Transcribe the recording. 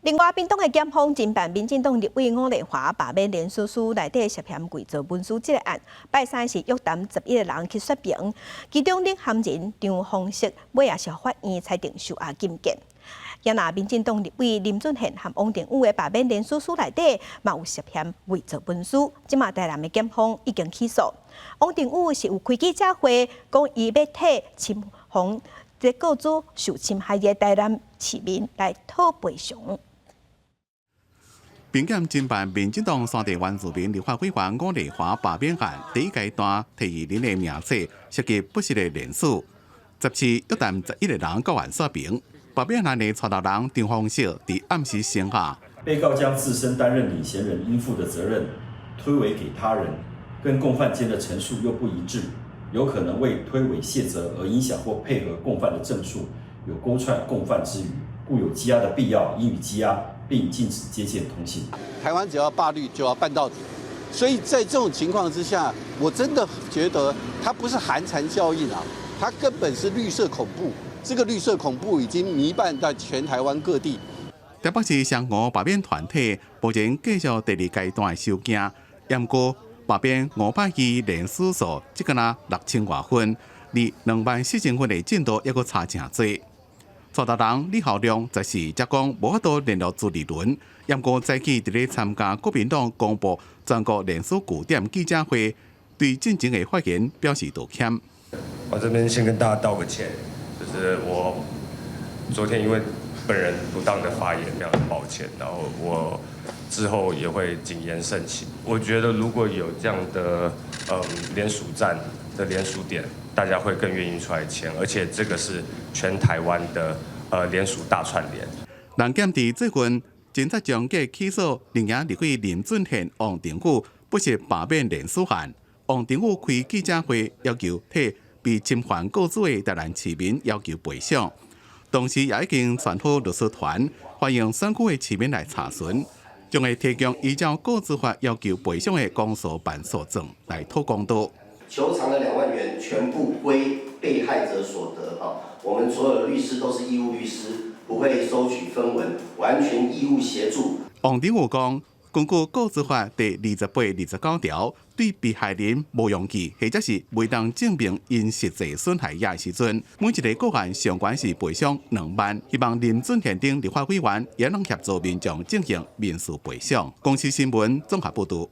另外，屏東的檢方偵辦民進黨立委伍麗華罷免連署書內底涉嫌偽造文書這個案，拜三是約談11個人去說明，其中領銜人張鳳石尾仔是法院裁定收押禁見。也若民進黨立委林俊憲和王定宇的罷免連署書內底嘛有涉嫌偽造文書，這馬台南的檢方已經起訴。王定宇是有開記者會，講伊欲替侵妨這個資受侵害的台南市民來討賠償。屏檢偵辦民進黨山地原住民立法委員伍麗華罷免案，第一階段提議人的名冊涉及不實的連署，十四約談11個人到案說明。罷免案的帶頭人張鳳石佇暗時聲下，被告將自身擔任領銜人應負的責任推諉給他人，跟共犯間的陳述又不一致，有可能為推諉卸責而影響或配合共犯的證述，有勾串共犯之虞，故有羈押的必要，應予羈押，並禁止接見通信。台灣只要罷綠就要辦到底，所以在這種情況之下，我真的覺得它不是寒蟬效應啊，它根本是綠色恐怖。這個綠色恐怖已經彌漫在全台灣各地。台北市雙吳罷免團體目前繼續第二階段的收件，毋過罷免520連署數，才干焦6000外份，離24,000份的進度猶閣差誠濟。帶頭人李孝良十四才講無法度聯絡朱立倫，毋過早起佇咧參加國民黨公布全國連署據點記者會，對進前的發言表示道歉。我這邊先跟大家道個歉，就是我昨天因為本人不當的發言，非常抱歉。然後我之後也會謹言慎行。我覺得如果有這樣的聯署站的聯署點，大家會更願意出來簽，而且這個是全台灣的聯署大串聯。南檢佇最近偵察將計起訴另外立委林俊憲、王定宇不實罷免連署案。王定宇開記者會要求替被侵犯個資的台南市民要求賠償，同時也已經傳好律師團，歡迎選區的市民來查詢，將會提供依照個資法要求賠償的公訴辦訴狀來討公道。求償的2萬元全部歸被害者所得。哈，我們所有的律師都是義務律師，不會收取分文，完全義務協助。王定宇講，根據個資法第28、29條，對被害人無用記或者是未當證明𪜶實際損害的時陣，每一個個案上懸是賠償2萬。希望林俊憲等立法委員也能協助民眾進行民事賠償。公視新聞綜合報導。